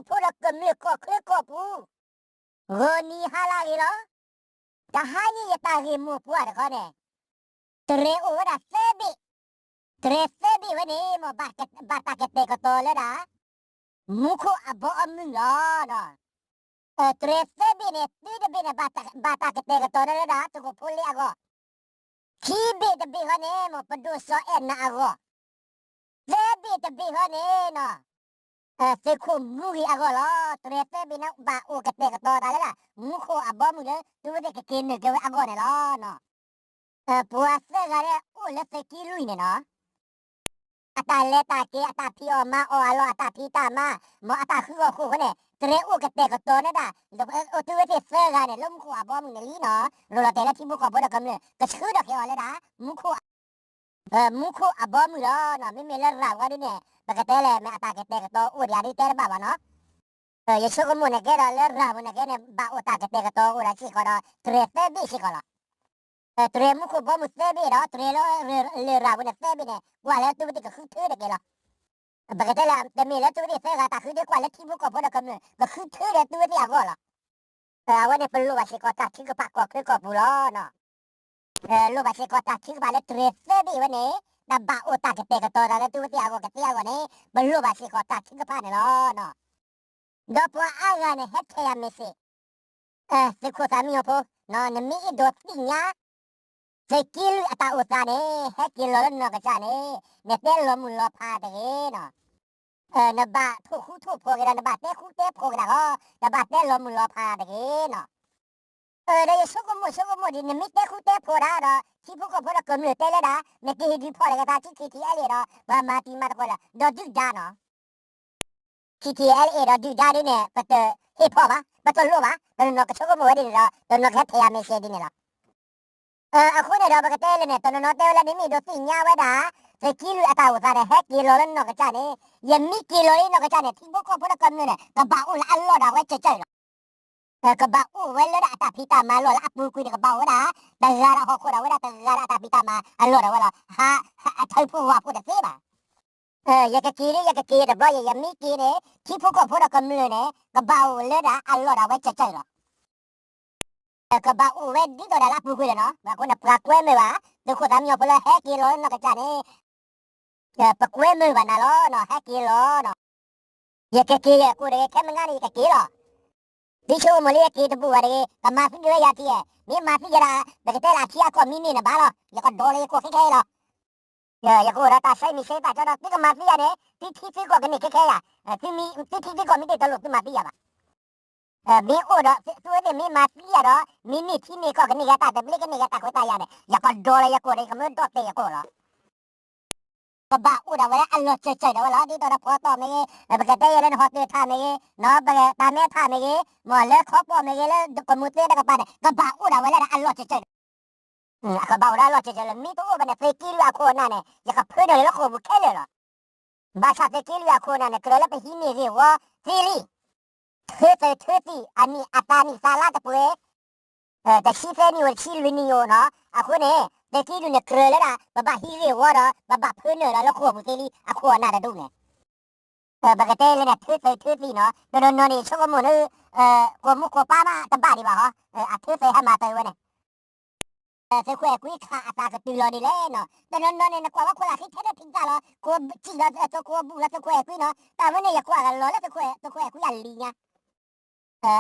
ဖိဒီးကမျၢၢ်ကီၢ်ချၢကီၢ်ပူၤ, ဂီၤနံၤဟါလၢအဂ့ၤလီၤ. တဟါညါယတၢ်ဂ့ၢ်မိၢ်ပှၢ်တခီန့ၣ်, တြဲၤအိၣ်ဝဲဒၣ်သၢဘ့ၣ်, တြဲၤသၢဘ့ၣ်ဝဲန့ၣ် မ်ဘၣ်တၢ်ကတဲာ်ကတီၤလၢဒၣ် မူခိၣ်အဘီအမုၢ်လီၤ. တြဲၤသၢဘ့ၣ်န့ၣ် သုတဘ့ၣ်န့ၣ် ဘၣ်တၢ်ကတဲာ်ကတီၤလၢဒၣ် သုးခိၣ်ဖိလ့အဂီၢ်, ခံဘ့ၣ်တဘ့ၣ်ဃီန့ၣ် မ်ပဒိၣ်စီၤအဲၣ်နၤအဂီၢ်, သၢဘ့ၣ်တဘ့ၣ်ဃီန့ၣ် သုးခိၣ်မူဂ့ၤအဂီၢ်လီၤ. တြဲၤသၢဘ့ၣ်န့ၣ် ဘၣ်အိၣ်ကတဲာ်ကတီၤသးလၢဒၣ် မူခိၣ်အဘီအမုၢ်လၢ သုဝဲသ့ၣ်ကက့ၤနုာ်က့ၤဝဲအဂီၢ်န့ၣ်လီၤ. ပှၤသၢဂၤဒဲးအိၣ်လၢသုးက့လွံၢ်န့ၣ်နီၤ, အတၢ်လဲၤတၢ်က့ၤ အတၢ်ဖံးအီၣ်မၤအီၣ်အလီၢ် အတၢ်ဖံးတၢ်မၤ, မ်အတၢ်ဃုအီၣ်ဃုာ်အဃိန့ၣ် တြဲၤအိၣ်ကတဲာ်ကတီၤန့ၢ်ဒၣ် သုဝဲသ့ၣ်သၢဂၤန့ၣ် လၢမူခိၣ်အဘီအမုၢ်န့ၣ်လံနီၤ. လိၣ်လီၤတဲာ်လၢထံဖိကီၢ်ဖိဒီးကမျၢၢ် ကဆှၢထီၣ်က့ၤအီၤလၢဒၣ် မူခိၣ်အဘီအမုၢ်လီၤ. မ့မ့ၢ်လၢရၤဝဲဒ်န့ၣ် ပကတဲလဲၣ်မ့ၢ်အတၢ်ကတဲာ်ကတီၤအိၣ်ဒံးဒ်တဲတဘၣ်ဘၣ်နီၤ. ယဆိကမိၣ်န့ၣ်ကဲဒီးလၢရၤပူၤန့ၣ်ကဲန့ၣ် ဘၣ်အိၣ်တၢ်ကတဲာ်ကတီၤအိၣ်ဒီးစ့ၢ်ကီးဒီး တြဲၤသၢဘ့ၣ်စ့ၢ်ကီးလီၤ. တြဲၤမူခိၣ်ဘီမုၢ်သၢဘ့ၣ်ဒီး တြဲၤလၢလရာ်ပူၤန့ၣ်သၢဘ့ၣ်န့ၣ် ကွၢ်လၢသုဝဲသ့ၣ်ကဃုထၢတက့ၢ်လီၤ. ပကတဲလၢ တမ့ၢ်လၢသုဝဲသ့ၣ်သၢဂၤတၢ်ဃုဒၣ် ကွၢ်လၢထံဖိကီၢ်ဖိဒီးကမျၢၢ် ကဃုထၢဒီးသုဝဲသ့ၣ်အဂီၢ်လီၤ. အဝဲန့ၣ်ပလိၣ်ဘၣ်စ့ၢ်ကီးတၢ်ထုကဖၣ်ကီၢ်ချၢကီၢ်ပူၤလီၤ. လိၣ်ဘၣ်စ့ၢ်ကီးတၢ်ထုကဖၣ်လၢတြဲၤသၢဘ့ၣ်ဝဲန့ၣ် တၢ်ဘၣ်အိၣ်တၢ်ကတဲာ်ကတီၤသးလၢသုဝဲသ့ၣ်အဂီၢ်ကသ့အဂီၢ်န့ၣ် ပလိၣ်ဘၣ်စ့ၢ်ကီးတၢ်ထုကဖၣ်န့ၣ်လီၤ. ဒီးပှၤအါဂၤန့ၣ် ဟဲထဲးယၤ message, သုးခိၣ်သးမံညီဖိ, နမ့ၢ်အဲၣ်ဒိးသ့ၣ်ညါ သုးက့လွံၢ်အတၢ်အိၣ်သးန့ၣ် ဟဲက့ၤလီၤလၢနီၢ်ကစၢ်န့ၣ် နတဲလီၤမုၢ်လီၤဖးတဂ့ၤနီၤ. နဘၣ်ထိၣ်ဃူထိၣ်ဖိးက့ၤဒီး နဘၣ်တဲဃူတဲဖိးက့ၤဒၣ်ဃီ, နဘၣ်တဲလီၤမုၢ်လီၤဖးတဂ့ၤနီၤ. ဒီးယဆိကမိၣ်ဆိကမိၣ်ဒ် နမ့ၢ်တဲဃူတဲဖိးဒၣ်ဒီး ထံဖိကီၢ်ဖိဒီးကမျၢၢ်တဲလၢဒၣ် နကဟ့ၣ်ဒုးဖီၣ်တဂ့ၤသး ထံ ခံထံအဲလ့ၣ် ဒီး ပှၤမၤတံၤမၤသကိးလၢ ဒီးဒုၣ်ဒါနီၤ. ခံထံအဲလ့ၣ် ဒီးဒုၣ်ဒါဒ်န့ၣ် ပတဟ့ၣ်ဖီၣ်ဘၣ်, ပတလိၣ်ဘၣ်, တနီၤနီၤကဆိကမိၣ်ဝဲဒ်န့ၣ်ဒီး တနီၤကဟဲထဲးယၤ message ဒ်န့ၣ်လီၤ. အဃိန့ၣ်ဒီး ပကတဲလဲၣ်န့ၣ် တနီၤနီၤတဲဝဲလၢ နမ့ၢ်အဲၣ်ဒိးသ့ၣ်ညါဝဲဒၣ် သုးက့လွံၢ်အတၢ်အိၣ်သးန့ၣ် ဟဲက့ၤလီၤလၢနီၢ်ကစၢ်န့ၣ်, ယမ့ၢ်က့ၤလီၤလၢနီၢ်ကစၢ်န့ၣ် ထံဖိကီၢ်ဖိဒီးကမျၢၢ်န့ၣ် ကဘၣ်အိၣ်လၢအလီၢ်ဒၣ်ဝဲကၢကၢအံၤလီၤ. ကဘၣ်အိၣ်ဝဲလၢဒၣ်အတၢ်ဖံးတၢ်မၤအလီၢ်လၢအပူၤကွံာ်န့ၣ် ကဘၣ်အိၣ်ဝဲဒၣ် တဂၤဒီးဟီၣ်ခိၣ်ဒၣ်ဝဲဒၣ် တဂၤဒီးအတၢ်ဖံးတၢ်မၤအလီၢ်ဒၣ်ဝဲလီၤ. ဟး, အထၢဖှိၣ်ဝၣ်ဖှိၣ်တသ့ဘၣ်. ယကက့ၤလၢ ယကက့ၤတဘျီယဲၢ် ယမ့ၢ်က့ၤန့ၣ် ထံဖိကီၢ်ဖိဒီးကမျၢၢ်န့ၣ် ကဘၣ်အိၣ်လၢဒၣ်အလီၢ်ဒၣ်ဝဲကၢကၢအံၤလီၤ. ကဘၣ်အိၣ်ဝဲဒ်သိးဒၣ်လၢအပူၤကွံာ်လီၤနီၤ. အဃိန့ၣ် ပှၤကွဲမုာ်ဘၣ် သုးခိၣ်သးမံညီဖိလၢဟဲက့ၤလီၤလၢနီၢ်ကစၢ်န့ၣ် ပကွဲမုာ်ဘၣ်နၤလီၤနီၤ, ဟဲက့ၤလီၤနီၤ. ယကက့ၤယဲၢ် ကိးတဂ့ၤ ခဲမုၢ်နံၤန့ၣ် ယကက့ၤလီၤ. သုဆိကမိၣ်လၢယက့ၤတဘူၣ်ဘၣ်တဂ့ၤ, ကမၤသံဝဲယၤထံဧါ, မ့ၢ်မၤသံယၤဒၣ် ပကတဲလၢအထံအကီၢ်မံန့ၢ်နဘၣ်လီၤ, ယကဒိးလၢယကိာ်ခဲခဲအံၤလီၤ. ယကအိၣ်ဒီးတၢ်ဆဲးမံၤဆဲးသၣ်ကၠီဒီး သုကမၤသံယၤန့ၣ် သုထံသုကီၢ်ကန့ၢ်ခဲခဲယၤ, သုထံသုကီၢ်မံတ့ၢ်တလိၣ်သုမၤသံယၤဘၣ်. မ့ၢ်အိၣ်ဒီး သုဝဲသ့ၣ်မ့ၢ်မၤသံယၤဒီး မ့ၢ်န့ၢ်ထံန့ၢ်ကီၢ်ကန့ၢ်က့ၤတၢ်သဘျ့ကန့ၢ်က့ၤတၢ်ခွဲးတၢ်ယာ်န့ၣ် ယကဒိးလၢယကိာ်ဒီး ယကမၢဒီၣ်တဲာ်ယကိာ်လီၤ. ကဘၣ်အိၣ်ဒၣ်ဝဲလၢအလီၢ်စၢၤစၢၤဒၣ်ဝဲလီၤ. ဒ်သိးဒီးဖီတီၢ်မ့ၢ်ဂ့ၤ, ပကတဲယဲၢ်လၢနဟီၣ်တၢ်မ့ၢ်ဂ့ၤ, နီၢ်ပတၢ်မဲထးမ့ၢ်ဂ့ၤ, မ်လၢခီပီၣ်မ့ၢ်ဂ့ၤ, လၢကမူၤသ့တကပၤန့ၣ် ကဘၣ်အိၣ်ဒၣ်ဝဲလၢဒၣ်အလီၢ်စၢၤစၢၤန့ၣ်, ကဘၣ်အိၣ်ဒၣ်အလီၢ်စၢၤစၢၤလၢ မ့ၢ်တအိၣ်ဘၣ်န့ၣ် သုးက့လွံၢ်အခိၣ်အနၢ်န့ၣ် ယကဖၢနုာ်လၢဃိာ်ပူၤခဲလၢာ်လီၤ. ဘၣ်ဆၣ်သုးက့လွံၢ်အခိၣ်အနၢ်န့ၣ် ကြၢးလၢပဟံးန့ၢ်ဂ့ၢ်ဝီသ့လံ. ထၢသုးထၢသံၣ် အနံၣ်အသးနံၣ်သးလါတပှဲၤ တဆံသၢနံၣ်အိၣ် တဆံလွံၢ်နံၣ်အိၣ်နီၤ. အဃိန့ၣ် သုးက့လွံၢ်န့ၣ် ကြၢးလၢဒၣ် ပဘၣ်ဟံးဂ့ၢ်ဝီဒီး ပဘၣ်ဖၢနုာ်ဒီးလၢဃိာ်ပူၤသ့လံ အခိၣ်အနၢ်တဒူၣ်န့ၣ်. ပကတဲလၢန့ၣ် ထၢသုးထၢသံၣ်နီၤ, တနီၤနီၤန့ၣ် ဆိကမိၣ်လၢ ကိးမူကိးပၢ်မးတဘၣ်ဒံးဘၣ်ဟီ, အထၢသုးဟဲမၤတၢ်ဝဲန့ၣ် သုးခိၣ်အဲၣ်ကွံခးအသးကတုၤလီၤဒ်လဲၣ်နီၤ. တနီၤနီၤန့ၣ် နကွၢ်ဝဲခိၣ်လၢခံထဲတထံၣ်တၢ်လီၤ, ကိးစံၣ်လီၤ သုးခိၣ်ဘူးလီၤ သုးခိၣ်အဲၣ်ကွံနီၤ. တၢ်ဝဲန့ၣ် ယကွၢ်လီၤလၢ သုးခိၣ်အဲၣ်ကွံအလံာ်ညါ.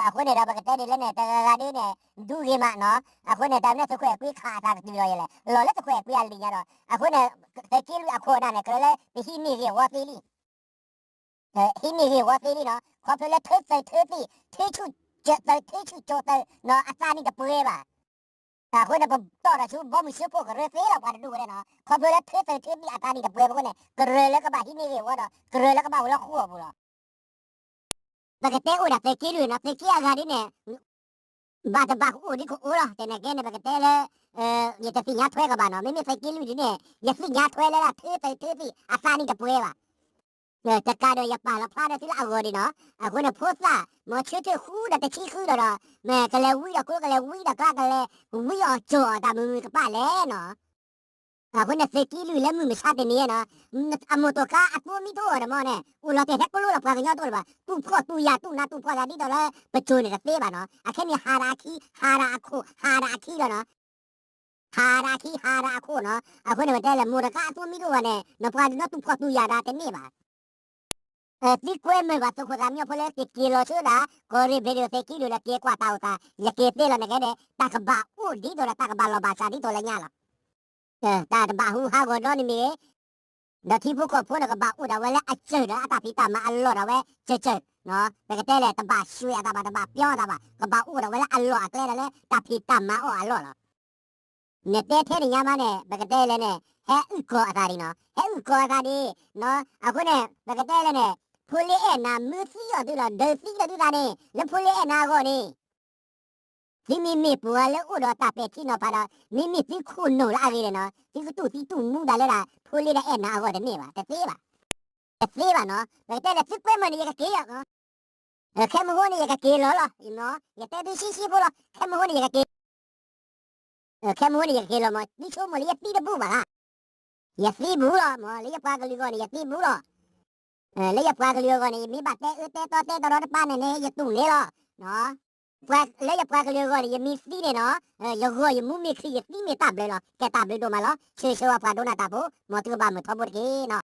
အဃိန့ၣ်ဒီး ပကတဲဒ်လဲၣ်န့ၣ် တဂၤဂၤဒ်န့ၣ် ဒူဂ့ၤမးနီၤ. အဃိန့ၣ် တၢ်ဝဲန့ၣ် သုးခိၣ်အဲၣ်ကွံခးအသးကတုၤလီၤယဲလဲၣ်, လီၤလၢသုးခိၣ်အဲၣ်ကွံအလံာ်ညါဒီး အဃိန့ၣ် သုးက့လွံၢ်အခိၣ်အနၢ်န့ၣ် ကြၢးလၢ ပဟံးန့ၢ်ဂ့ၢ်ဝီသ့လံ ဟံးန့ၢ်ဂ့ၢ်ဝီသ့လံနီၤ. ခီဖျိလၢထၢသုးထၢသံၣ် ထၢဆူၣ်ကၠၢသုး ထၢဆူၣ်ကၠိသုးနီၤ အသးနံၣ်တပှဲၤဘၣ်. အဃိန့ၣ် ပတီၢ်ထီၣ်ဆူဘီမုၢ်စၢဖှိၣ်ကရၢသ့လီၤ ပှၤတဒူၣ်ဝဲဒၣ်နီၤ. ခီဖျိလၢထၢသုးထၢသံၣ်အသးနံၣ်တပှဲၤအဃိန့ၣ် ကရၢလၢကဘၣ်ဟံးန့ၢ်ဂ့ၢ်ဝီဒီး ကရၢလၢကဘၣ်အိၣ်လၢဃိာ်အပူၤလီၤ. ပကတဲအိၣ်ဒၣ်သုးက့လွံၢ်နီၤ, သုးက့အဂၤဒ်န့ၣ် ဘၣ်တဘၣ်ကအိၣ်ဒ်ကအိၣ်လီၤ. တဲန့ၣ်ကဲန့ၣ် ပကတဲလၢ ယတသ့ၣ်ညါထွဲကဘၣ်နီၤ. မ့မ့ၢ်သုးက့လွံၢ်ဒ်န့ၣ် ယသ့ၣ်ညါထွဲလၢဒၣ်ထၢသုးထၢသံၣ်အသးနံၣ်တပှဲၤဘၣ်. တကးဒီးယပာ်လီၤဖျါဒီးသုလၢအဂီၢ်ဒံးနီၤ. အဃိန့ၣ် ဖိသၣ် မ်ဆၢထၢၣ်ဃူဒီးတဆံဃုဒီးဒီး မ့ၢ်ကလဲၤဝံဒီးကျိ ကလဲၤဝံဒီးကျါ ကလဲၤဝံအီၤကၠီၣ်အီၤတၢ်မုာ်မုာ်ကပၣ်လဲၣ်နီၤ. အဃိန့ၣ် သုးက့လွံၢ်လၢမုၢ်မဆါတနံၤအံၤနီၤ, အမိၢ်တကါအသိမံထိအိၣ်ဒီးမ့ၢ်န့ၣ် အိၣ်လီၤတဲာ်ထဲကျိလီၤပှၤကညီတအိၣ်လၢၤဘၣ်, တူၢ်ဖှီၣ်တူၢ်ယာ်တူၢ်နးတူၢ်ဖှီၣ်သးဒ်သိးလၢပစိၤန့ၣ်တသ့ဘၣ်နီၤ, အခဲန့ၣ် ဟးဒီးအခံ ဟးဒီးအခိၣ် ဟးဒီးအခံလီၤနီၤ, ဟးဒီးအခံ ဟးဒီးအခိၣ်နီၤ, အဃိန့ၣ် ပတဲလဲၣ် မိၢ်တကါအသိမံတအိၣ်ဘၣ်န့ၣ် နီၤပှၤနီၤတူၢ်ဖှီၣ်တူၢ်ယာ်ဒီးတန့ၢ်ဘၣ် သုကွဲမုာ်ဘၣ်သုးခိၣ်သးမံညီဖိလၢကက့ၤလီၤဆူဒၣ် ကီၢ်ရ့ၣ်ဘ့ၣ်ဒိၣ်သုးက့လွံၢ်ဒီးက့ၤကွၢ်တၢ်အိၣ်သး ယက့ၤသ့လီၤန့ၣ်ကဲန့ၣ် တၢ်ကဘၣ်အိၣ်ဒ်သိးဒီးတၢ်ကဘၣ်လီၤဘၣ်စးဒ်သိးလၢညါလီၤ. တၢ်တဘၣ်ဟူးဟးဂီၤဒီနံၤမ့ၢ်ဂ့ၤ, ဒီးထံဖိကီၢ်ဖိန့ၣ်ကဘၣ်အိၣ်ဒၣ်ဝဲလၢအစၢၢ်ဒီးအတၢ်ဖံးတၢ်မၤအလီၢ်ဒၣ်ဝဲစၢၢ်စၢၢ်, ပကတဲလဲၣ် တဘၣ်ရွှေ့အသးဘၣ် တဘၣ်ပြောင်းအသးဘၣ် ကဘၣ်အိၣ်ဒၣ်ဝဲလၢအလီၢ်အကျဲဒၣ်လၢတၢ်ဖံးတၢ်မၤအီၣ်အလီၢ်လီၤ. နတဲထဲန့ၣ်ညါမးန့ၣ် ပကတဲလဲၣ်န့ၣ် ဟဲအုၣ်ကီၤအသးဒံးနီၤ, ဟဲအုၣ်ကီၤအသးဒံး, အဃိန့ၣ် ပကတဲလဲၣ်န့ၣ် ဖိလ့အဲၣ်နၤ မ့ၢ်သံအီၤသုလီၤ ဒုးသံလီၤသုသးန့ၣ် လၢဖိလ့အဲၣ်နၤအဂီၢ်န့ၣ် သုမ့မ့ၢ်ပှၤလၢအိၣ်ဒီးတၢ်ပဲာ်ထံနီၤဖးဒီး မ့မ့ၢ်သုခိၣ်နူာ်လၢအဂ့ၤန့ၣ်နီၤ သုကတူၢ်သံတူၢ်မူဒၣ်လၢဒၣ် ဖိလ့ဒီးအဲၣ်နၤအဂီၢ်တန့ၢ်ဘၣ် တသ့ဘၣ်, တသ့ဘၣ်နီၤ, ပကတဲလဲၣ် သုကွဲမုာ်န့ၣ် ယကက့ၤလီၤ ခဲမုၢ်ဃိန့ၣ် ယကက့ၤလီၤလီၤ, ယတဲသုဆံးဆံးဖိလီၤ ခဲမုၢ်ဃိန့ၣ် ယကက့ၤ ခဲမုၢ်ဃိန့ၣ် ယကက့ၤလီၤမး သုဆိကမိၣ်လၢယသံတဘူၣ်ဘၣ်ဧါ, ယသံဘူၣ်လီၤမး လၢယပှၤကလုာ်အဂီၢ်န့ၣ် ယသံဘူၣ်လီၤ, လၢယပှၤကလုာ်အဂီၢ်န့ၣ် ယမ့ၢ်ဘၣ်တဲအၢတဲသီတဲတရီတပါန့ၣ်န့ၣ် ယတူၢ်န့ၢ်လီၤ, လၢယပှၤကလုာ်အဂီၢ်န့ၣ် ယမ့ၢ်သံန့ၣ်နီၤ, ယဂီၢ်ယမူမ့ၢ်ချံး ယသံမ့ၢ်တၢ်ဘျုးလီၤ ကဲတၢ်ဘျုးဒိၣ်မးလီၤ, ဆၢဂ့ၤဆၢဝါပှၤဒိကနၣ်တၢ်ဖိ မ်သုကဘၣ်မုာ်ထီဘိတက့ၢ်နီၤ.